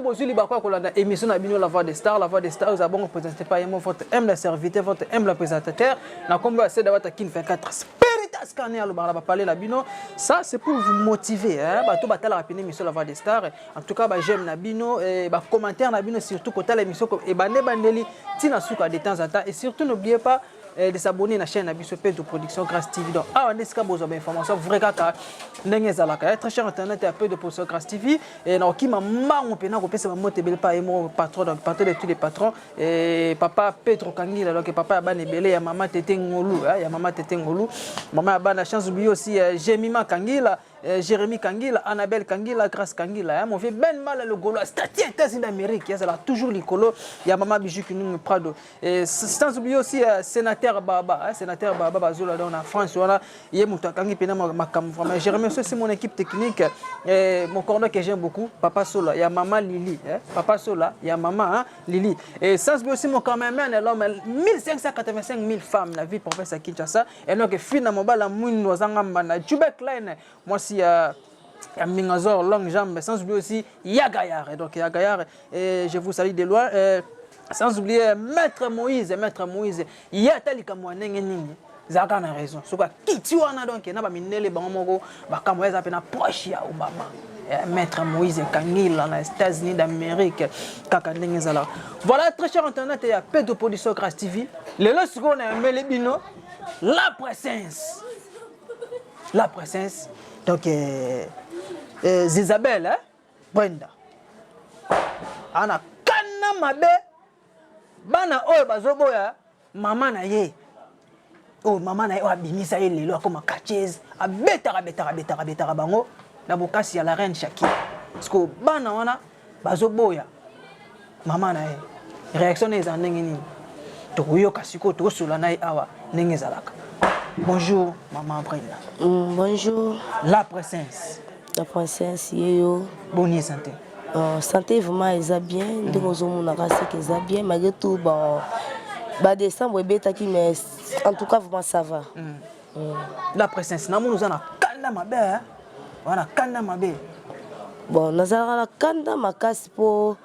Bozwi libaku ya kolanda émission na bino La Voix des Stars. La Voix des Stars eza bongo présenté par yemo, votre humble serviteur, votre humble présentateur, na kombo ya Seda Wata Kin 24 Spiritas Kane alobaka na bapale na bino. Ça, c'est pour vous motiver, hein. Bato batalaka pene émission La Voix des Stars, en tout cas ba j'aime na bino, ba commentaire na bino, surtout kotala émission ebande bandeli ntina suka de temps en temps. Et surtout, n'oubliez pas de s'abonner na chaîne na biso Pedro Production Grâce TV. Donc awa nde esika bozwa bainformation vrai kaka ndenge ezalaka. Très cher internaute ya Pedro Production Grâce TV, na okima mbangu mpena kopesa bamoto ebele pa ye moko patron, donc patron de tous les patrons, et papa Pedro Kangila, donc papa ya bana ebele, ya mama Tete Ngolu, ya mama Tete Ngolu, mama ya bana. Sans oublier aussi Jemima Kangila, Jérémy Kangila, Annabelle Kangila, Grâce Kangila, hein, mon vieux Ben Mal le Gaulois, Stati États-Unis d'Amérique, il toujours likolo, il y a Maman Bijou Kinung Prado. Et sans oublier aussi sénateur Baba, hein, sénateur Baba Bazola dans la France, voilà, il y a moto akangi pena makam vraiment. Je remercie aussi mon équipe technique, et mon cordon que j'aime beaucoup, Papa Sola, il y a Maman Lily, hein, Papa Sola, il y a Maman, hein, Lily. Et sans oublier aussi mon cameraman, l'homme, 1585 000 femmes, la vie professeur Kinshasa, et donc finalement, la mouine, Zangamba, Jubek Line, moi si ya Mingazor, longue jambe, sans oublier aussi Yagayar. Et donc Yagayar, et je vous salue de loin. Sans oublier Maître Moïse, Maître Moïse, yata likambo ya ndenge nini, ezalaka na raison. Soki akiti wana, donc na baminele bango moko bakambo eza mpe na proche ya Obama. Maître Moïse Kangila na États-Unis d'Amérique, kaka ndenge ezalaka. Voilà, très cher internaute ya Pedro Production Grâce TV, lelo sikoyo nayambeli bino la princesse, la princesse, donc Isabelle, hein? Brenda ana kana mabe, bana oyo bazoboya mama na ye, oyo mama na ye oyo abimisa ye lelo akoma catcheuse, abetaka betaka betaka betaka bango na bokasi ya la reine Shakira. Parce que bana wana bazoboya mama na ye, réaction na ye eza ndenge nini? Tokoyoka sikoyo, tokosola na ye awa ndenge ezalaka. Bonjour, mama Brenda. Bonjour. La princesse. La princesse yeyo. Boni santé? Santé vraiment eza bien, ndenge ozomonaka seke eza bien malgré tout. Bon, badécembre ebetaki, mais en tout cas vraiment ça va. La princesse, namoni oza na kanda mabe, oza na kanda mabe. Bon, nazalaka na kanda makasi mpo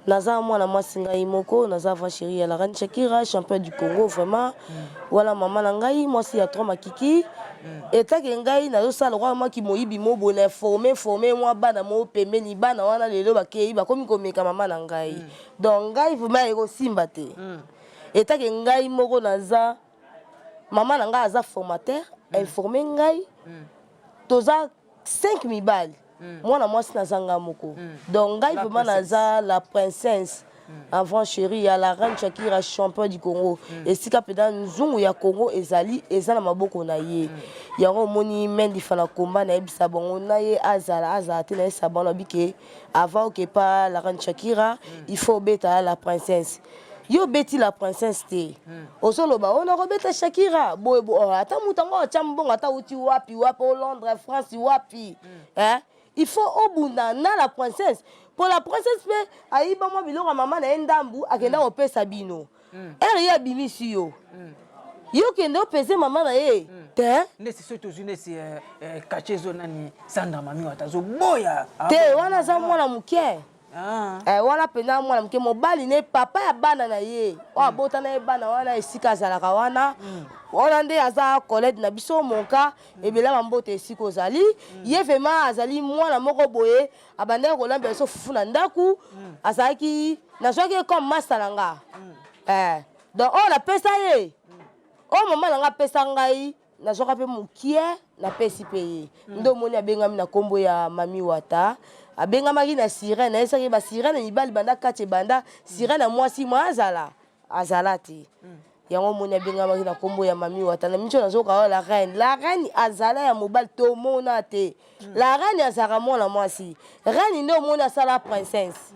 naza mwana mwasi ngai moko, naza vrai chéri ya la reine Shakira, champion du Congo vraiment. Wana mama na ngai mwasi ya trois makiki. Etake ngai nazosala lokola mwaki moyibi mo boye na forme mwa bana mo pembeni. Bana wana lelo bakei, bakomi komeka mama na ngai. Donc ngai vraiment ekosimba te. Etake ngai moko naza mama na ngai aza formateur, informe ngai. Toza 5 mibali, mwana mwasi naza nga moko. Donc ngai vraiment naza la princesse, enfant chéri ya la reine Shakira, champion du Congo. Esika mpenza nzungu ya Congo ezali, eza na maboko na ye. Yango omoni mendifa na komba nayebisa bango na ye azala azala te. Nayebisa bango nabike avant okepa la reine Shakira, il faut obeta la princesse. Yo obeti la princesse te, ozoloba oyo nakobeta Shakira boye ata moto yango atya mbongo, ata uti wapi wapi, o Londres, France, wapi, hein? Il faut obunda na la princesse, mpo la princesse mpe ayiba mwa biloko ya mama na ye ndambu, akenda kopesa bino ere ye abimisi yo, yo kende opese mama na ye te. Ndesi soki tozwi nesi quartier ezo nani, Sandra Mami Wata azoboya. Te, wana aza mwana moke. Wana mpenza mwana moke. Mobali ne papa ya bana na ye oyo abota na ye bana wana, esika azalaka wana, wana nde aza collègue na biso moka ebele bambote. Esika ozali ye vraiment azali mwana moko boye, abandaki kolambela biso fufu na ndako. Azalaki, nazwaki ye comme masa na nga. Donc oyo napesa ye, oyo mama na nga apesa ngai, nazwaka mpe mokie, napesi mpe ye. Nde omoni abengami na nkombo ya Mami Wata. Abengamaki na sirene, ayesaki basirene mibali banda kati ebanda sirene ya mwasi mwa azala azala te. Yango omoni abengamaki na nkombo ya Mami Wata. Na miso nazoka oyo la reine, la reine azala ya mobali tomona te. La reine azalaka mwana mwasi, reine nde omoni asala princesse,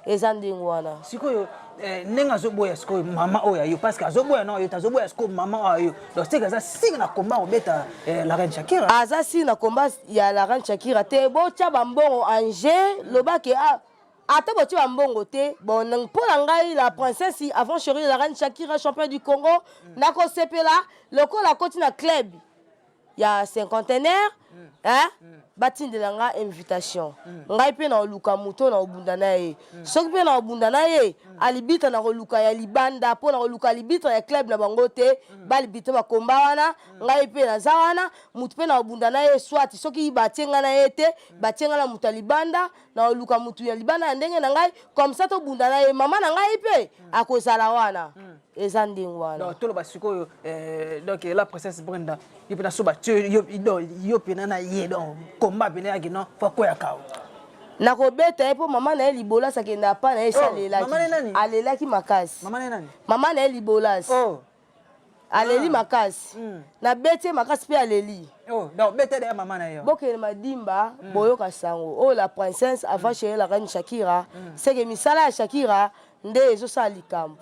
eza ndenge wana. Sikoyo ndenge azoboya sikoyo mama oyo ayo, parce que azoboya na oyo te, azoboya sikoyo mama oyo ayo, donc seke aza singa na komba kobeta la reine Shakira. Aza siri na komba ya la reine Shakira te. Botya bambongo ange lobake, ah, ata botie bambongo te. Bon, mpo na ngai la princesse avant chérie la reine Shakira, champion du Congo, nakosepela lokola akoti na club. Ya cinquantenaire, hein? Batindela nga invitation. Ngai mpe na koluka moto oyo na kobunda na ye. Soki mpe na kobunda na ye, alibita na koluka ya libanda, mpo na koluka alibitra ya club na bango te. Balibitra bakomba wana, ngai mpe naza wana. Moto mpe na kobunda na ye, soit soki batie ngai na ye te, batie ngai na moto ya libanda, na koluka moto ya libanda ya ndenge na ngai, comme ça tobunda na ye. Mama na ngai mpe akozala wana. Eza ndenge wana. Donc toloba sikoyo, donc la princesse Brenda, yo mpe na so batie yo, donc yo mpena na ye, donc combat pena yaki, non, faut akweyaka o. Nakobeta ye mpo mama na ye Libolasi akende apa na ye esi. Oh, alelaki. Mama na ye nani? Alelaki makasi. Mama na ye nani? Mama na ye Libolasi. Oh. Aleli makasi. Nabeti ye makasi mpe aleli. Oh, donc beta deya mama na ye. Bokende Madimba, boyoka sango oyo. La princesse avant chérie, la reine Shakira, seke misala ya Shakira nde ezosala likambo.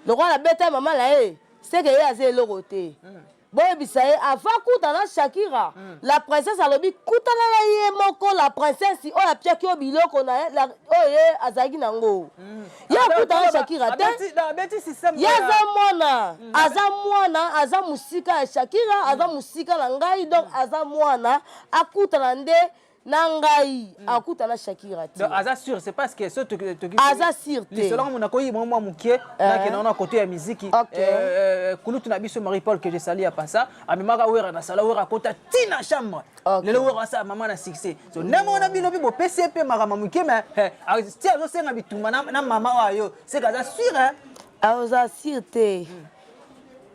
Lokola nabeta mama na ye, seke ye aza eloko te. Boyebisa ye avant kuta na Shakira, la princesse alobi kutana na ye moko. La princesse oyo apiaki yo biloko na ye, oyo ye azalaki nango, ye akutana na Shakira te. Abeti système. Ye aza mwana, aza mwana, aza mosika ya Shakira, aza mosika na ngai. Donc aza mwana, akutana nde na ngai, akutana Shakira te. Donc aza sûr, c'est parce que so toki Aza sûr te. Lisolongo mona koyi mwa mokie, nakende na côté ya miziki. Kulutu na biso Marie Paul, que je salue ya pasa, amemaka Wera na sala, Wera akota ntina chambre. Lelo Wera asala mama na succès. So ndenge wana bino mpe bopesi ye mpe makambo mokie, mais ti azosenga bitumba na mama oyo yo, seke aza sûr, hein? Aza sûr te.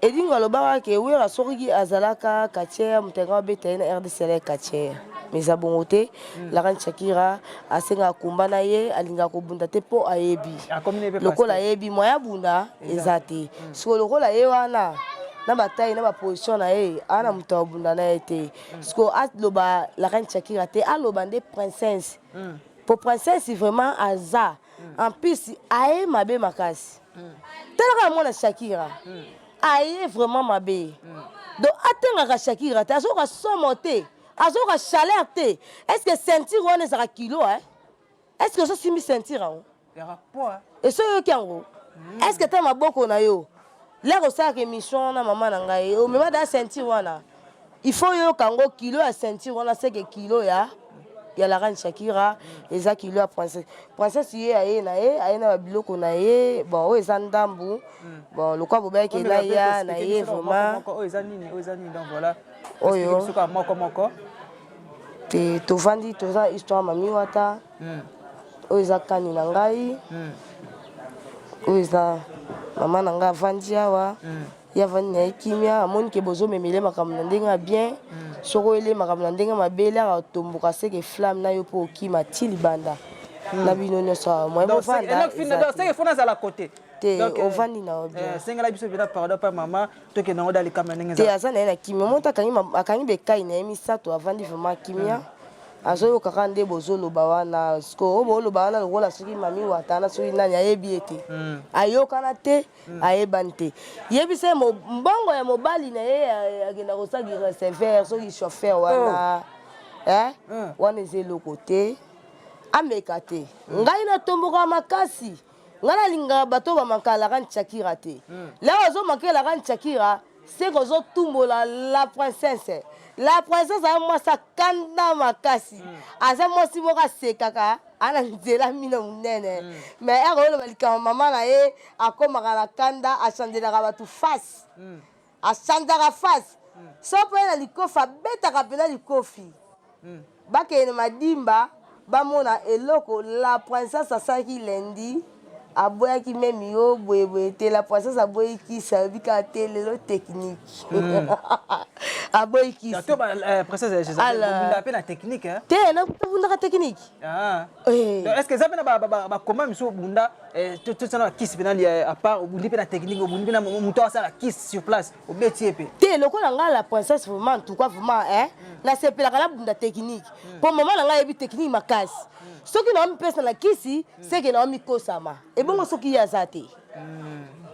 Edingo alobaka ke Wera soki azalaka quartier, moto yanga babeta ye na RDC alaki quartier, mais eza bongo te. La reine Shakira asengaka kumba na ye, alingaka kobunda te mpo ayebi Akomi na ye mpe lokola pasteur. Ayebi moya abunda eza te. Sikoyo lokola ye wana na bataille na baposition na ye, aa na moto abunda na ye te. Sikoyo aloba la reine Shakira te, aloba nde princesse, po princesse vraiment aza en plus aye mabe makasi. Tala kaka mwana Shakira, aye vraiment mabe. Donc atengaka Shakira te, azoyoka somo te, azoyoka chaleur te. Est ce que ceinture wana ezalaka kilo, eh? Est ce que ozosimbi ceinture yango? Yaka poa. Eso oyoki yango? Est ce que ta maboko na yo lere osalaka émission wana, mama na ngai, omema da ceinture wana, il faut oyoka yango, kilo ya ceinture wana, seke kilo ya la reine Shakira eza kilo ya princesse. Princesse ye aye na ye, aye na babiloko na ye. Bon, oyo eza ndambu. Bon, lokwa bobayaki na ya na ye vraiment. Oyo eza nini? Oyo eza nini? Donc voilà. Oyo. Biso kaka moko moko. Te, tovandi, toza histoire mami wata. Oyo eza kani na ngai, oyo eza mama na ngai avandi awa. Ye avandi na ye kimia, amoni ke bozomemele makambo na ndenge ya bien. Soki oyele makambo na ndenge mabe, elaka otomboka, seke flamme na yo mpo okima ti libanda na bino nyonso awa. Moye bovanda eza te. Seke fo nazala côté. Te, ovandi na yo bien. Sengela biso mpena pardon pa mama, tokende yango da likambo ya ndenge te. Aza na ye na kimia. Omoni te, akangi bekai na ye misato, avandi vraiment kimia, azoyoka kaka nde bozoloba wana. Sikoyo oyo booloba wana, lokola soki mami wata wana, soki nani ayebi ye te, ayokana te, ayebani te. Yebisa ye mbongo ya mobali na ye akenda kosaki receveur, soki chauffeur wana, eh? Wana eza eloko te, ameka te. Ngai natomboka makasi, ngai nalingaka bato bamakalaka Shakira te. Leo azomakelaka Shakira, seke ozotumbola la princesse. La princesse aza mwasi akanda makasi, aza mwasi moko asekaka, ana nzela mino monene, mais ere oloba likambo mama na ye, akomaka na kanda, achangelaka bato face, achangeaka face. So mpo ye na likofi, abetaka mpena likofi. Bakende Madimba, bamona eloko la princesse asalaki lundi. Aboyaki meme yo boyeboye te. La princesse aboyi kisi, alobi kaka te lelo technique, aboyi kisi. To princesse Gisèle mpe na technique, hein? Te, nabundaka technique. Ah. Est ce que eza mpe na bakoma misu obunda, tosala bakisi mpena, à part obundi mpe na technique, obundi mpe na moto asala kisi sur place, obeti ye mpe? Te, lokola ngai la princesse vraiment, en tout cas vraiment, hein, nasepelaka nabunda technique, mpo mama na ngai ayebi technique makasi. Soki naomipesa na kisi, seke naomikosama. Ebongo soki ye aza te,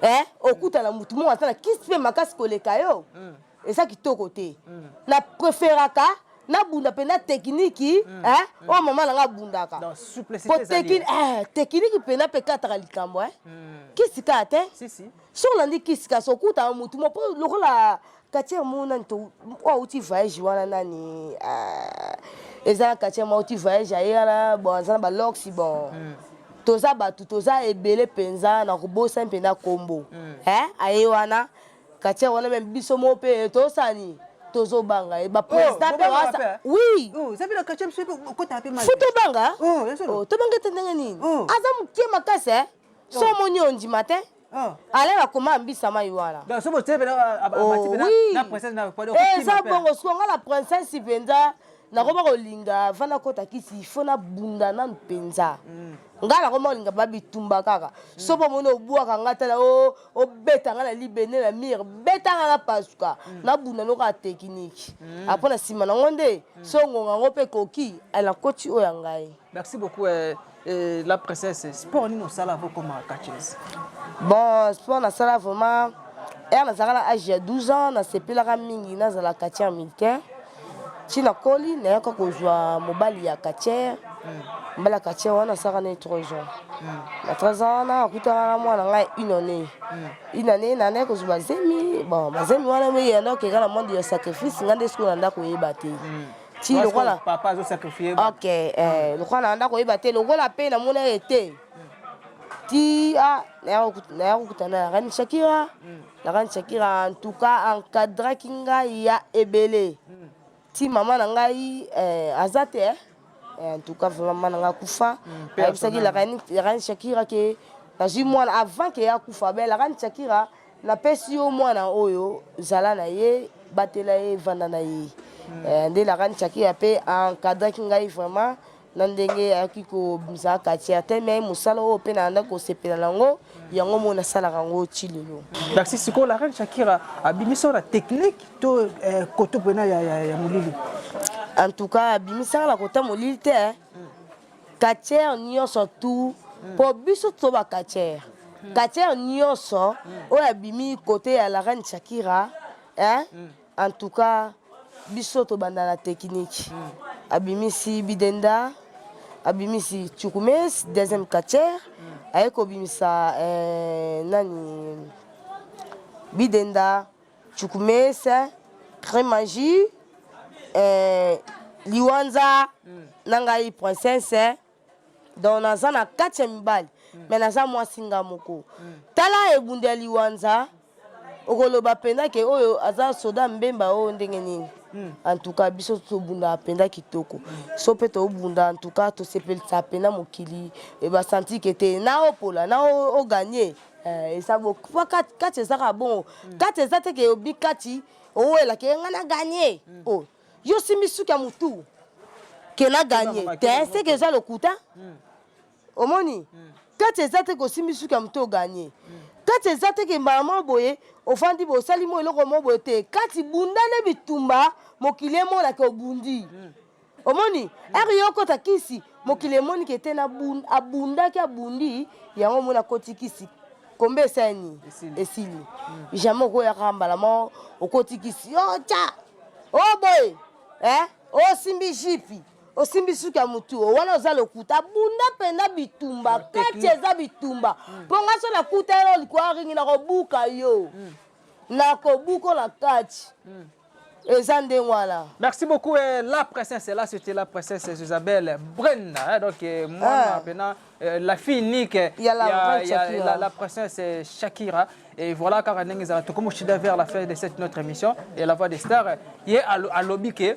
eh, okutana motu moko aza na kisi mpe makasi koleka yo, eza kitoko te. Na préféraka nabunda mpenza technique, eh, oyo mama na ngai abundaka. Donc, simplicité po ezali. Technique mpenza mpe ekataka likambo, eh. Kisi kaka te. Si si. Soki olandi kisi, kasi okutana motu mo mpo lokola. Quartier moko nani to oyo auti voyage wana nani, ah, eza na quartier moko auti voyage, aye wana, bon, aza na balox, bon, toza bato, toza ebele mpenza, na kobosani mpenza kombo. Eh, aye wana quartier wana, même biso moko mpe tosani, tozobanga ye, baprésident mpe. Bobangaka mpe? Oui. Oh, eza mpe na quartier biso okotaka mpe mal. Fu tobanga. Oh, ya solo. Oh, tobanga te, ndenge nini? Oh. Aza moke makasi, eh? So omoni, ondima te. Oh. Ale bakoma mbisa mai wana. Donc so botie mpe Oh, amati mpe oui. na princesse na Eh, eza bongo. Siko nga na princesse mpenza, nakoma kolinga vanda kota kisi, ifo nabunda nanu mpenza. Nga nakoma kolinga babitumba kaka. So mpo omoni, obwaka nga, tala, obeta nga na libende na mire, beta nga na pasuka, nabunda noka technique. Apo na nsima nango nde so ngonga yango mpe ekoki, nakoti oyo ya ngai. Merci beaucoup, la princesse. Sport nini osala avant okoma catcheuse? Bon, sport nasala vraiment, ere nazalaka na age ya 12 ans, nasepelaka mingi nazala catcheur militaire. Ntina koli, nayaka kozwa mobali ya catcheur. Mobali ya catcheur wana asalaka ne 3 ans. Na 3 ans wana, akutaka na mwana ngai une année, une année nandaki kozwa bazemi. Bon, bazemi wana meyanda okeka na monde ya sacrifice. Ngai nde sikoyo na ndako oyeba te ti lokola papa azosacrifie. Ok, lokola na ndako oyeba te, lokola mpe namona ye te ti a naya kokutana na Reine Shakira. La Reine Shakira, en tout cas, encadraki ngai ya ebele ti mama na ngai aza te, eh. En tout cas, vraiment, mama na ngai akufa. Mpe ayebisaki la Reine Shakira ke nazwi mwana avant ke ye akufa. Be la Reine Shakira, napesi yo mwana oyo, zala na ye, batela ye, vanda na ye. Nde la Reine Shakira mpe encadraki ngai vraiment na ndenge ayaki kobimisa quartier te, mais mosala oyo mpe nayanda kosepela nango, yango mo nasalaka yango ti lelo. Merci. Sikoyo la Reine Shakira abimisi oyo na technique to koto mpena ya molili? En tout cas, abimisaka na kota molili te. Quartier nyonso tu, mpo biso to baquartier, quartier nyonso oyo abimi kote ya la Reine Shakira, hein? En tout cas, biso tobanda na technique. Abimisi bidenda, abimisi chukumes, deuxième quartier aye kobimisa nani, bidenda, chukumes, crème magie, liwanza na ngai princesse. Donc naza na kati ya mibali, mais naza mwasi nga moko. Tala ebunda ya liwanza, okoloba mpenza ke oyo aza soda mbemba oyo ndenge nini. En tout cas, biso tobundaka mpenza kitoko. So mpe tobunda, en tout cas, tosepelisa mpenza mokili, basanti ke te na opola na oganye. Eza po kati eza kaka bongo. Kati eza te ke obi kati owelaka ye ngai na ganye o yo simbi suki ya motu ke na ganye te, seke eza lokuta. Omoni, kati eza te kosimbi suki ya motu oganye. Kati eza te ke mbala moko boye ofandi boye, osali mo eloko moko boye te. Kati bunda nde bitumba, mokili emonaka obundi. Omoni, ere yo okota kisi, mokili emoni ke te abundaki, abundi yango. Omoni, akoti kisi, kombe esali Esili. Esili. Jamais okoyaka mbala moko okoti kisi, o tya o boye, eh? Osimbi jipi, osimbi suki ya motu wana, oza lokuta. Bunda mpenza bitumba. Kati eza bitumba, mpo nga so nakuta yo likolo ya ringi, nakobuka yo, nakobuka na kati. Eza ndenge wana. Merci beaucoup, la princesse. Là, c'était la princesse Isabelle Brenda. Hein, donc, moi, Ah. maintenant, la fille unique, Il y a la reine il y a Shakira. la princesse Shakira. Et voilà, car comme je suis vers la fin de cette notre émission, et la voix des stars, il y a alobi que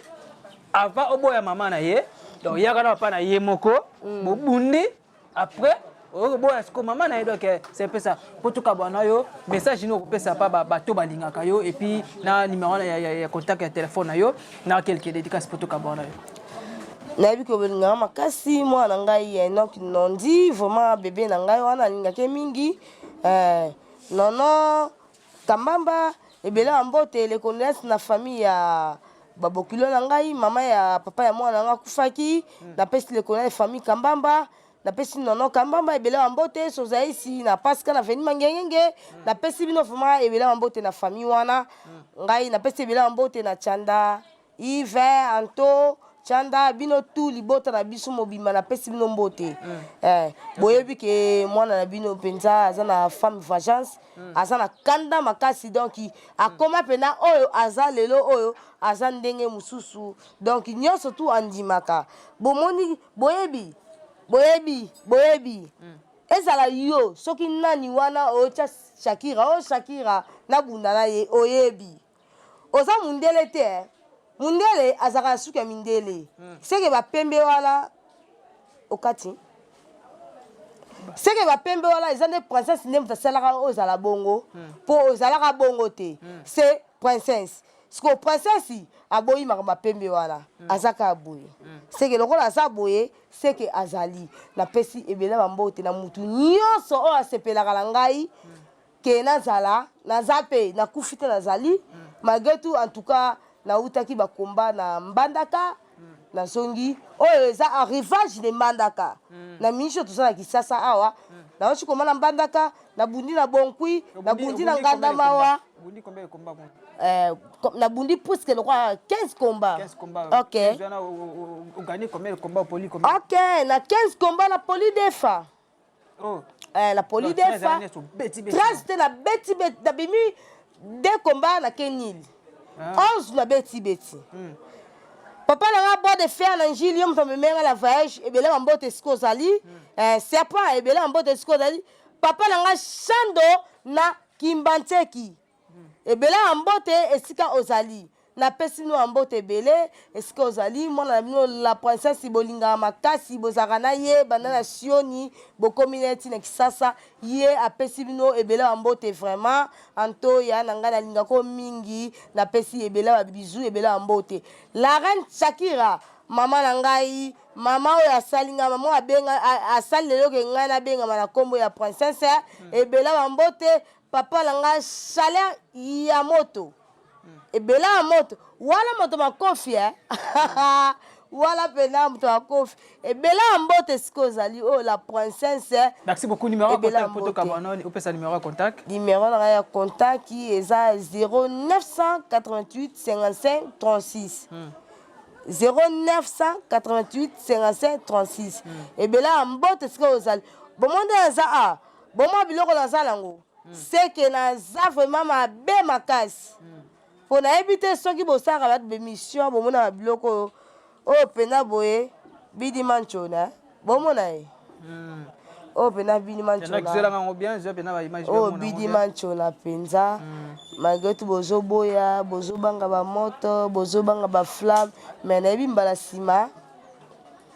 avant oboya maman na ye, donc il y a papa na ye moko, bobundi, après oboya siko mama na ye. Donc c'est un peu ça. Po tokabwana yo, message nini okopesa pa bato balingaka yo, et puis na numéro ya contact ya téléphone na yo, na quelques dédicaces po tokabwana yo? Nayebi ke bolingaka makasi mwana na ngai Enok Nondi, vraiment bebe na ngai wana alingaki mingi. Nono Kambamba, ebele ya mbote, les condoléances na famille ya babokilo na ngai, mama ya papa ya mwana na ngai akufaki. Napesi les condoléances famille Kambamba, napesi Nono Kambamba ebele ya mbote, sozaisi na Paska na veni Mangengenge. Napesi bino vraiment ebele ya mbote na famille wana. Ngai napesi ebele ya mbote na Chanda, Yves, Anto. Chanda, bino tu libota na biso mobimba, napesi bino mbote. Eh, boyebi ke mwana na bino mpenza aza na femme vengeance, aza na kanda makasi. Donc akoma mpena oyo aza lelo, oyo aza ndenge mosusu. Donc nyonso tu andimaka. Bomoni, boyebi, boyebi, boyebi. Ezala yo soki nani wana oyotya Shakira, oyo Shakira nabunda na ye, oyebi oza mundele te, eh. Mundele azalaka na suki ya mindele. Seke bapembe wana okati, seke bapembe wana eza nde princesse nde moto asalaka oyo ozala bongo, mpo ozalaka bongo te. C'est princesse. Siko princesse aboyi makambo ya pembe wana, aza kaka boye. Seke lokola aza boye, seke azali. Napesi ebele bambote na mutu nyonso oyo asepelaka na ngai ke nazala, naza mpe nakufi te, nazali malgré tout. En tout cas, nautaki bakomba na Mbandaka, nazongi. Oyo eza arrivage de Mbandaka na minisi oyo toza na Kisasa awa. Nauti koma na Mbandaka, nabundi na Bonkwi, nabundi na Nganda Mawa. Bundi combien de combats kuna? Nabundi presque lokwa 15 combats. 15 combats. Ok. 15 wana, ogagné combien de combats, opoli combien? Ok, na 15 combats na poli defa. Oh. Na poli Donc, 13 defa. wana nyonso, beti, beti. 13 te, na beti beti, nabimi deux combats na kenili. Ah. 11 na beti beti. Papa na nga bois de fer na Njili, yo moto amemenga na voyage, ebele bambote esika ozali. Serpent, ebele bambote esika ozali. Papa na nga Shando na Kimbantseki, ebele ya mbote esika ozali. Napesi bino ya mbote ebele esika ozali. Mwana na bino la princesse, bolingaka makasi, bozalaka na ye banda na Sioni, bokomi na ye ntina Kisasa. Ye apesi bino ebele ya mbote vraiment. Antoya na ngai, nalingako mingi, napesi ebele ya bizu, ebele ya mbote. La reine Shakira, mama na ngai, mama oyo asali ngai, mama oyo abenga, asali lelo ke ngai nabengama na nkombo ya princesse, ebele ya mbote. Papa na ngai Chaleur ya moto, ebele ya moto wana, moto makofi, eh? Wana mpena moto makofi, ebele ya mbote esika ozali, oyo la princesse. Merci beaucoup. Numéro ya Ebele ya contact po mbote. tokabana, opesa numéro ya contact. Numéro na ngai ya contact eza 0988 55 36, 0988 55 36. Ebele ya mbote esika ozali. Bomo nde naza a bomwa biloko naza nango, seke naza vraiment mabe makasi, mpo nayebi te soki bosalaka bato bémission, bomonaka biloko oyo, oyo mpena boye bidima ntshona, bomona ye oyo mpena bidima ntshona. Nakizelanga yango bien, zwa mpena baimage. Oyo bidima ntshona mpenza. Malgré tout bozoboya, bozobanga bamoto, bozobanga baflamme, mais nayebi mbala nsima.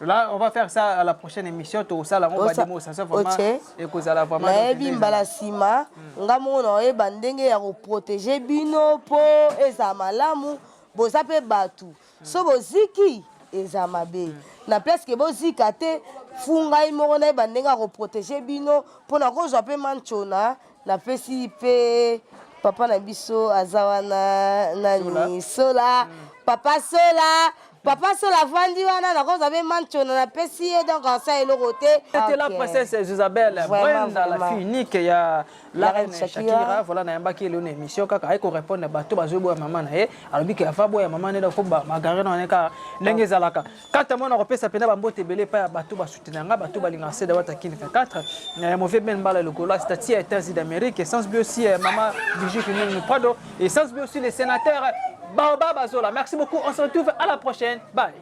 Là, on va faire ça à la prochaine émission. Tout ça, là, on va démonstration vraiment. Ok. Et que ça, vraiment. Nayebi mbala nsima, nga moko naoyeba ndenge ya koprotéger bino mpo eza malamu. Boza mpe bato, so boziki eza mabe na place ke bozika te. Fu ngai moko nayeba ndenge ya koprotéger bino mpo na kozwa mpe mantiona. Napesi mpe papa na biso aza wana nani, Sola, papa Sola, papa Sola avandi wana, nakozwa mpe mantiona, napesi ye. Donc asa eloko te. C'était la Ok. princesse Isabelle Vraiment, Brenda, la vraiment. fille unique ya la La reine reine Shakira. Shakira. Voilà, nayambaki eleo na émission kaka aye korépondre bato bazoboya mama na ye. Alobi ke afa boya mama nde fo magare na wana kaka ndenge ezalaka. Kata mwana kopesa mpena bambote ebele epai ya bato basoutenir nga, bato balingaka Seda Wata Kin 24, mauvais Ben Mbala Lokolo, Stati ya États-Unis d'Amérique, et sans oublier aussi mama Brigitte Nunu Prado, et sans oublier aussi les sénateurs Baoba Bazola. Merci beaucoup, on se retrouve à la prochaine. Bye.